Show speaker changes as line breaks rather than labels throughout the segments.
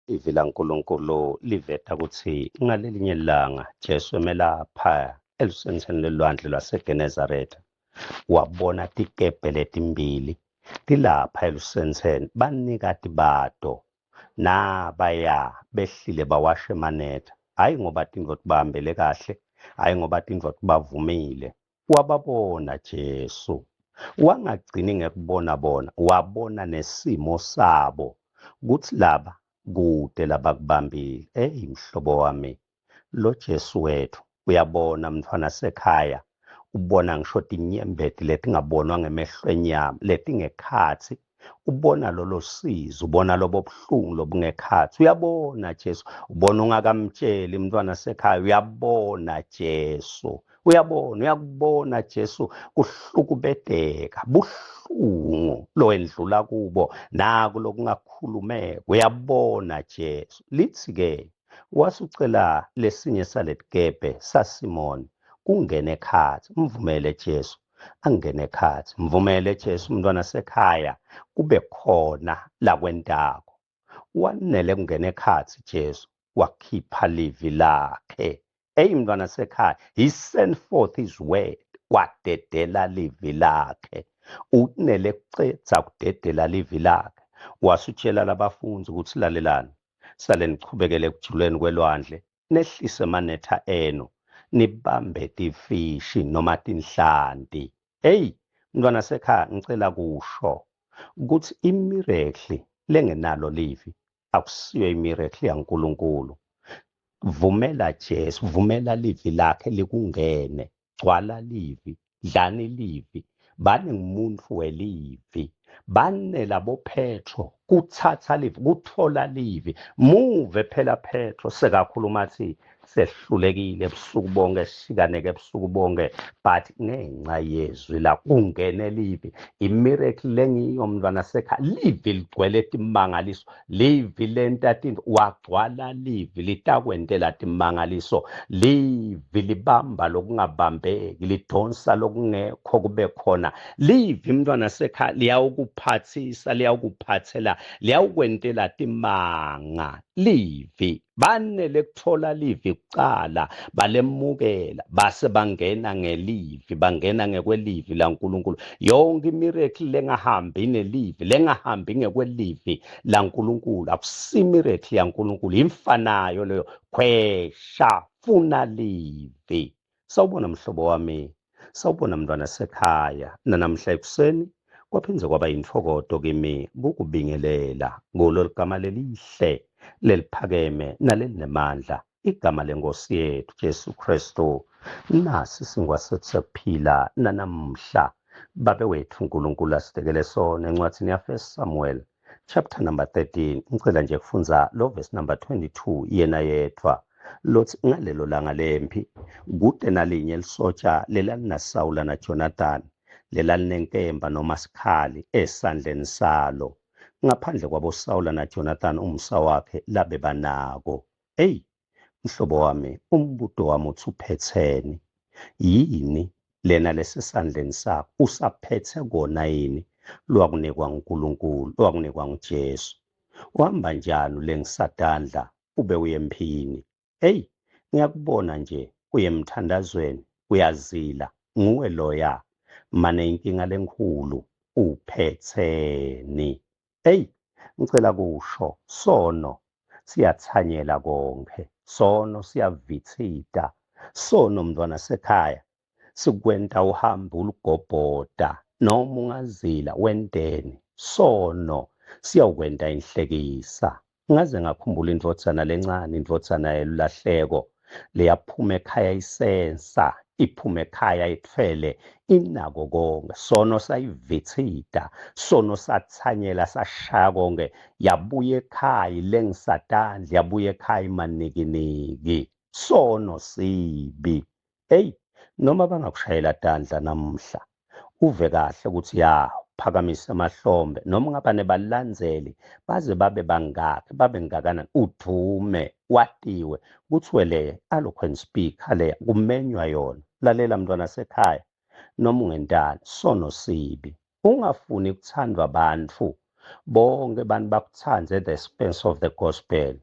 Ivi laNkulunkulu liveta kutsi ngalelinye lilanga Jesu emelapha elusentseni lwelwandle lwaseGenezaretha wabona tikebhe letimbili tilapha elusentseni, banikati bato nabaya behlile bawasha emanetha, hhayi ngoba tintfo tibahambele kahle, hhayi ngoba tintfo tibavumile. Wababona Jesu, wangagcini ngekubona bona, wabona nesimo sabo kutsi laba kude labakubambile. Eyi mhlobo wami, lo Jesu wethu uyabona mntfwana sekhaya, ubona ngisho tinyembeti letingabonwa ngemehlo enyama letingekhatsi, ubona lolo sizi, ubona lobo buhlungu lobungekhatsi. Uyabona Jesu, ubona ungakamtsheli mntwana sekhaya, uyabona Jesu, uyabona, uyakubona Jesu kuhlukubeteka, buhlungu lowendlula kubo, naku lokungakhulumeka, uyabona Jesu. Lithi-ke wasucela lesinye saletikebhe saSimoni kungena ekhatsi, mvumele Jesu angene ekhatsi, mvumele Jesu umntwana sekhaya kube khona lakwentako. Wanele kungena ekhatsi Jesu, wakhipha livi lakhe. Eyi mntwana sekhaya, he sent forth his word, wadedela livi lakhe. Unele kucedza kudedela livi lakhe, wasutshela labafundzi ukuthi lalelani, sale nichubekele ekujuleni kwelwandle, nehlise emanetha enu, nibambe tifishi noma tinhlanti. Hey mntwana sekhaya, ngicela kusho ukuthi imiracle lengenalo livi akusiyo imiracle yaNkulunkulu. Vumela Jesu, vumela livi lakhe likungene, gcwala livi, dlani livi, bani ngumuntu welivi. Banela boPetro kuthatha livi, kuthola livi. Muve phela Petro sekakhuluma athi sehlulekile ebusuku bonke, sishikaneke ebusuku bonke, but ngenxa yezwi la kungene livi. Imiracle lengiyo mntwana sekhaya, livi ligcwele timangaliso, livi lenta tintfo, wagcwala livi litakwentela timangaliso, livi libamba lokungabambeki, lidonsa lokungekho kube khona. Livi mntwana sekhaya liyawukuphathisa, liyawukuphathela, liyawukwentela timanga. Livi banele kuthola livi kucala, balemukela, base bangena ngelivi, bangena ngekwelivi laNkulunkulu. Yonke imiracle lengahambi nelivi, lengahambi ngekwelivi laNkulunkulu, akusi miracle yaNkulunkulu, imfanayo leyo. Khwesha, funa livi. Sawubona mhlobo wami, sawubona mntwana sekhaya. Nanamhla ekuseni kwaphindze kwaba yintfokoto kimi kukubingelela kulo ligama lelihle leliphakeme nalelinemandla, igama lenkosi yethu Jesu Kristu. Nasi singwa sethu sekuphila nanamhla. Babe wethu uNkulunkulu asitekele sona encwadzini ya 1 Samuel chapter number 13. Ngicela nje kufundza lo verse number 22 yena yedvwa lothi ngalelo langa lempi kude nalinye lisotsha lelalinasawula naJonathan lelalinenkemba noma sikhali esandleni salo ngaphandle kwabo Sawula naJonathan umsa wakhe labe banako. Ey mhlobo wami, umbuto wami uthi uphetheni? Yini lena lesesandleni sakho? Usaphethe kona yini lwakunikwa nguNkulunkulu, lwakunikwa nguJesu? Uhamba njani ulengisatandla ube uye emphini? Hey, ngiyakubona nje uye emthandazweni, uyazila, nguwe loya. Mane inkinga lenkhulu uphetheni? Hey, ngicela kusho sono siyathanyela konke, sono siyavithita, sono mntwana sekhaya sikwenta uhambe ulugobhoda noma ungazila wenteni, sono siyawukwenta inhlekisa. Ngaze ngakhumbula indvodzana lencane, indvodzana yelulahleko leyaphuma ekhaya isensa, iphuma ekhaya ithwele inako konke. Sono sayivithita, sono sathanyela, sashaya konke, yabuya ekhaya ilengisatandla, yabuya ekhaya imanikiniki. Sono sibi. Hey, noma bangakushayela tandla namuhla, uve kahle ukuthi ya phakamise amahlombe, noma ungaba nebalandzeli baze babe bangaki, babe ngakanani, udume watiwe kuthiwe le eloquent speaker le kumenywa yona. Lalela mntwana sekhaya, noma ungentani, sono sibi. Ungafuni kuthandwa bantfu. Bonke abantu bakuthande the expense of the gospel.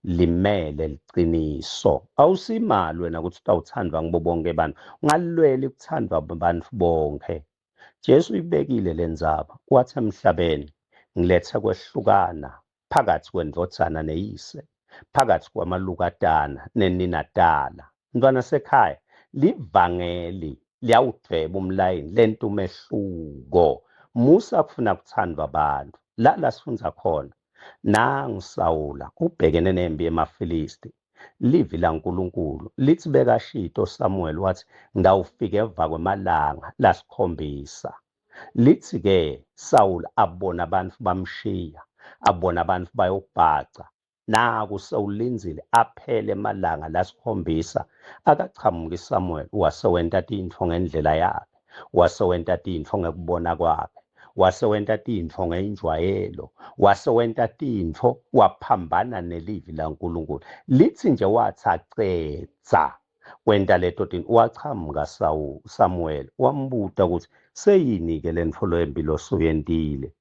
Limele liqiniso. Awusimali wena ukuthi utawuthandwa ngibo bonke abantu. Ungalweli ukuthandwa abantu bonke. Jesu uyibekile le ndzaba, wathi emhlabeni ngilethe kwehlukana phakathi kwendvodzana neyise, phakathi kwamalukatana neninatala. Mntwana sekhaya, livangeli liyawudvweba umlayini lento umehluko. Musa kufuna kuthandwa abantu. La la sifundza khona, nangu Sawula ubhekene nempi yemaFilisti. Livi laNkulunkulu lithi bekashito Samuel wathi ngawufika emva kwemalanga lasikhombisa. Lithi-ke Sawula abona abantu bamshiya, abona abantu bayobhaca. Naku sewulindzile aphele emalanga lasikhombisa akachamuki Samuel wase wenta tintfo ngendlela yakhe, wase wenta tintfo ngekubona kwakhe, wase wenta tintfo ngenjwayelo, wase wenta tintfo waphambana nelivi laNkulunkulu. Lithi nje wathi acedza kwenta leto tintfo wachamuka Samuel wambuta ukuthi seyini-ke le ntfo lembi losuyentile.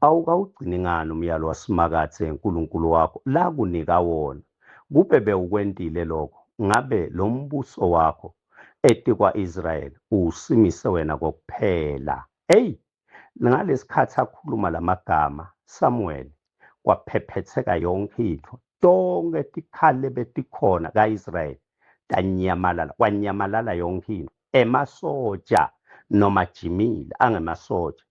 Awukawugcini ngani umyalo waSimakadze Nkulunkulu wakho lakunika wona? Kube bewukwentile lokho, ngabe lo mbuso wakho etikwa-Israyeli uwusimise wena kokuphela. Eyi, ngalesikhathi akhuluma lamagama Samuel, kwaphephetheka yonke intfo. Tonke tikhali lebetikhona ka-Israyeli tanyamalala, kwanyamalala yonke intfo. Emasoja noma jimile angemasoja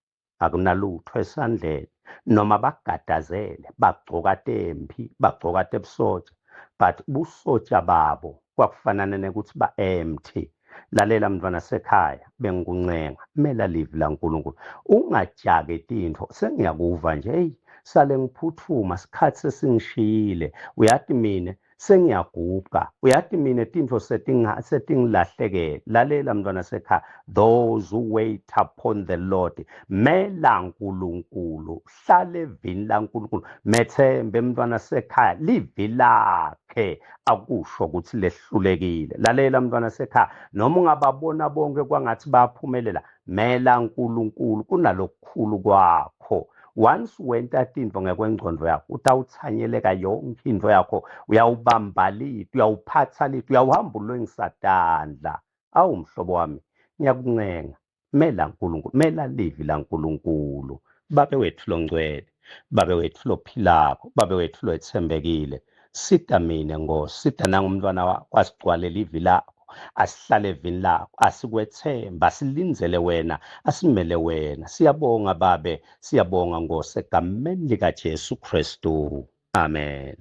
akunalutho esandleni noma bagadazele bagcoka temphi bagcoka tebusoja but busoja babo kwakufanana nekuthi ba-empty. Lalela mntwana sekhaya, bengikuncenga mela livi laNkulunkulu, ungajaki tintfo. Sengiyakuva nje, hey, sale ngiphuthuma, sikhathi sesingishiyile, uyati mine sengiyaguga, uyati mine tintfo setingilahlekele. Lalela mntwana sekhaya, those who wait upon the Lord, mela Nkulunkulu, hlale evini laNkulunkulu, methembe mntwana sekhaya, livi lakhe akusho ukuthi lehlulekile. Lalela mntwana sekhaya, noma ungababona bonke kwangathi bayaphumelela, mela Nkulunkulu kunalokukhulu kwakho. Once wenta tintfo ngekwengcondvo yakho, utawutsanyeleka yonke intfo yakho, uyawubamba liti, uyawuphatsa liti, uyawuhamba ulwengisa tandla. Awu mhlobo wami, ngiyakuncenga, mela Nkulunkulu, mela livi laNkulunkulu. Babe wetfu longcwele, Babe wetfu lophilako, Babe wetfu lothembekile, sita mine Nkosi, sita nangumntwana wakho, asigcwale livi lakho, asihlale evini lakho, asikwethemba, asilindzele wena, asimele wena. Siyabonga Babe, siyabonga Nkosi, egameni likaJesu Kristu. Amen.